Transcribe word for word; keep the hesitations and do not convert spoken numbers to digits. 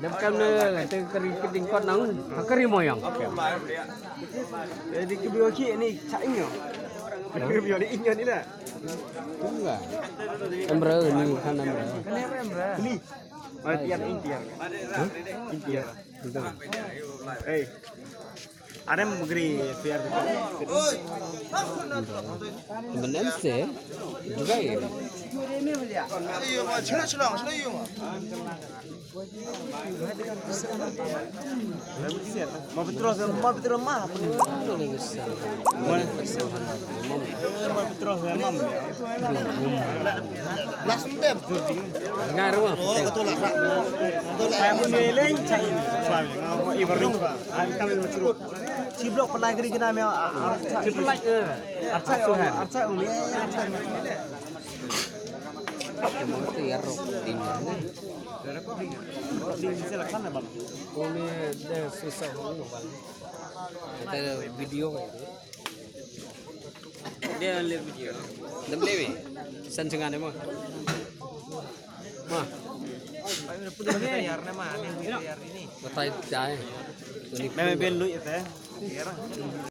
Kam ne te kari keding kot nang, kari moyang. Jadi kebiyo ki ni cha inyo. Kebiyo ni inyo ni la. Enggak. Emre ni kan emre. Ni. Oh, tiar, tiar. Tiar. Hey. Arem gri tiar. Benem se juga ya. Ma petros, ma petros ma. Ma petros ma. Last step. Ngai rumah. Ai mun ne leng chai. Ibar rumah. Ai kam le churu. Chi blok pelai kri kena me. Chi pelai. Archa tu hai. Archa umi. Archa. Emang tu ya rok ding. Ding sila kan bang. Umi de susah bang. Kita video kayak itu. Dia live video. Dem le me. San chengan mo. Ma. Ini biar nama ini biar ini. Batai jai. Ini ben lui ite.